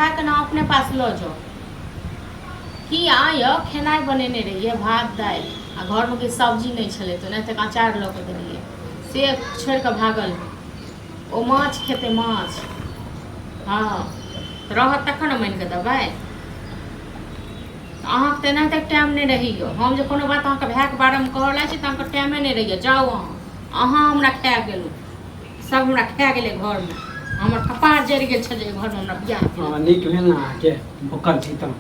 भायके ने अपने पास लऽ जाउ। की अहाँ यौ खेनाइ बनेने रहियै भात दालि आ घरमे किछु सब्जी नहि छलै तऽ ओनाहिते अचार लऽ कऽ देलियै से छोड़ि कऽ भागल ओ माछ खेतै माछ। हँ रहत तखन ने मानि कऽ देबै। अहाँके तऽ एनाहिते टाइम नहि रहैए। हम जे कोनो बात अहाँके भायके बारेमे कहऽ लागै छी तऽ अहाँके टाइमे नहि रहैए। जाउ अहाँ अहाँ हमरा खाए गेलहुँ, सब हमरा खा गेलै घरमे, हमर कपार जरि गेल छलै घरमे हमरा बियाह भेल। हँ नीक भेल ने अहाँके भूखल छी तऽ।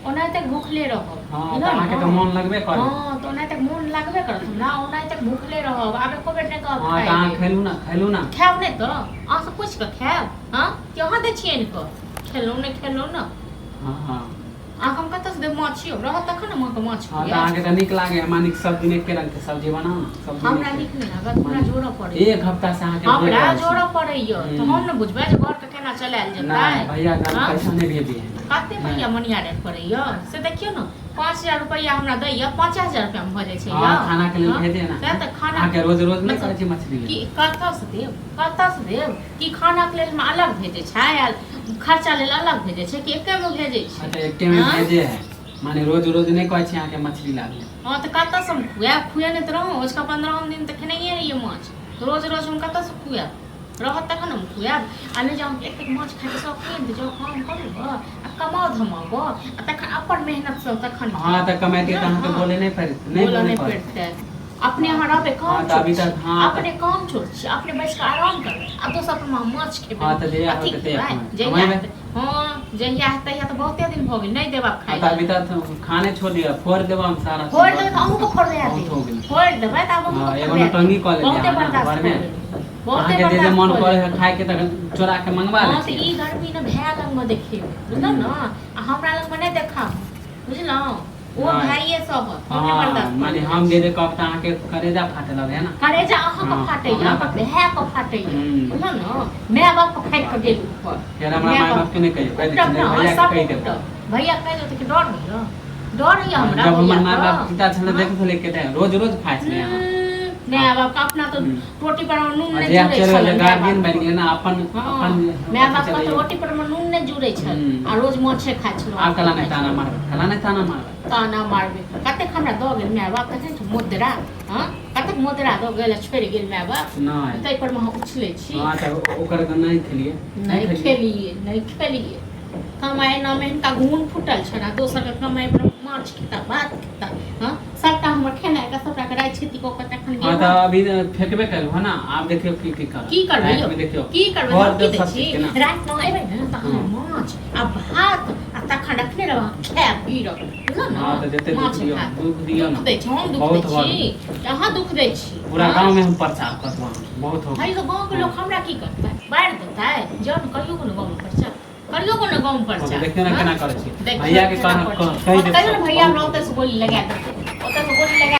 ओनाहिते भूखले रहब। हँ तऽ अहाँके तऽ मोन लगबे करत। हँ तऽ ओनाहिते मोन लगबे करत हमरा, ओनाहिते भूखले रहब। आब एको बेर नहि कहब। हँ तऽ अहाँ खेलू ने, खेलू ने। खायब नहि तऽ अहाँसँ पूछि कऽ खायब? हँ कि अहाँ दै छियै आनि कऽ? खेलहुँ नहि खेलहुँ ने। हँ हँ अहाँके हम कतऽसँ देब माछ यौ? रहत तखन ने अहाँके माछ। हँ तऽ अहाँके तऽ नीक लागै हमरा नीक सब्जी नहि, एके रंगके सब्जी बनाउ ने सब्जी। हमरा नीक नहि लागत, हमरा जोड़ऽ पड़ैए। एक हफ्ता से अहाँके हमरा जोड़ऽ पड़ैए तऽ हम ने बुझबै जे घरके केना चलायल जेतै। नहि भैया पैसा नहि भेजे है। कते भैया मनिया पड़ैए से देखियौ ने। 5000 रुपैआ हमरा दैए, 5000 रुपैआमे भऽ जाइ छै। हँ खानाके लेल भेजे ने। सएह तऽ खाना अहाँके रोज रोज नहि करै छी मछली। की कतऽसँ देब, कतऽसँ देब? की खानाके लेल अलग भेजै छै आ खर्चा लेल अलग भेजै छै कि एकेमे भेजै छै? अच्छा एकेमे भेजे है, माने रोज रोज नहि कहै छी अहाँके मछली लाबे। हँ तऽ कतऽसँ हम खुआएब? खुएने तऽ रहौं ओझका 15 दिन तऽ खेनाइए रहियै माछ। रोज रोज हम कतऽसँ खुआएब? रहत तखन हम खुआएब। आ नहि जे अहाँके एतेक माछ खाइके शौक होइए ने तऽ जाउ काम करू गऽ आ कमाउ धमाउ गऽ आ तखन अपन मेहनतसँ तखन। हँ तऽ कमैतियै तऽ अहाँके बोले नहि पड़तै। नहि बोलऽ नहि पड़तै। अपने अहाँ रहबै काम चोर छी, अपने काम चोर छी, अपने बैस कऽ आराम करबै आ दोसर पर माछ खेबै। हँ तऽ जहिया होतै तहिया जहिया। हँ जहिया हेतै तहिया तऽ बहुते दिन भऽ गेल नहि देबा खाइ। तऽ अभी तक खाने छोड़ दिअ, फोड़ देब हम सारा। फोड़ देबै तऽ अहूँके फोड़ दिया, फोड़ देबै तऽ आब अहूँके एगो नौटंकी कऽ लेलियै बहुते बर्दाश्त घरमे। अहाँके जे जे मन करै है खायके तऽ चोरा के मंगवा लै छी। हँ तऽ ई गर्मी ने भाय लगमे देखेबै बुझलहुँ ने, आ हमरा लगमे नहि देखाब बुझलहुँ। ओ भाइये सब हम नहि बर्दाश्त। माने हम जे जे कहब तऽ अहाँके करेजा फाटे लगे है ना? करेजा अहाँके फाटैया, अहाँके भाय के फाटैया बुझलहुँ ने। माय बाप के फाटि कऽ गेल ऊपर। फेर हमरा माय बाप के नहि कहियौ, कहि दै छी भैया के, कहि देब भैया कहि देब तऽ डर होइया, डर होइया हमरा। जब हमर माय बाप पिता छलै देखै छलै कते रोज रोज खाइ छलै अहाँ माय बाप के अपना तऽ रोटी पर नून नहि जुड़ै छल। गार्जियन बनि गेलै ने अपन अपन माय बाप के तऽ रोटी पर नून नहि जुड़ै छल आ रोज माछे खाइ छलहुँ। आब कला नहि ताना मारबै, कला नहि ताना मारबै। ताना मारबै कतेक हमरा दऽ गेल माय बाप तखन मुद्रा। हँ कतेक मुद्रा दऽ गेल, छोड़ि गेल माय बाप, ताहि पर हम उछलै छी। हँ तऽ ओकर नहि खेलियै, नहि खेलियै, नहि खेलियै। कमाइ नामे हिनका घून फूटल छनि आ दोसरके कमाइ पर माछ खेता भात खेता। हँ सबटा हमर खेनाइ के सबटा के राइ छिती कऽ के तखन गेल। हँ तऽ अभी फेकबे कएलहुँ हँ ना, आब देखियौ की की करब, की करबै यौ, देखियौ की करबै। हम की दै छी रातिमे एबै ने तऽ हम माछ आ भात आ तखन रखने रहब, खायब पीरब बुझलहुँ ने। हँ तऽ जते माछ दुख दियौ, भात दुख दियौ दुख ने, दै छी हम, दुख बहुत दै भऽ छी अहाँ, दुख दै छी पूरा गाँवमे हम प्रचार कऽ देब अहाँके, बहुत हो गेल। है गाँवके लोक हमरा की करतै? बाढ़ि देतै? जाउ ने कहियो ने गाँवमे प्रचार करियो को ने गाँवमे प्रचार। देखियौ ने केना करै छी भैया के, कहि देब कहियो ने भैया हमरा ओतऽ से गोली लगा देतै।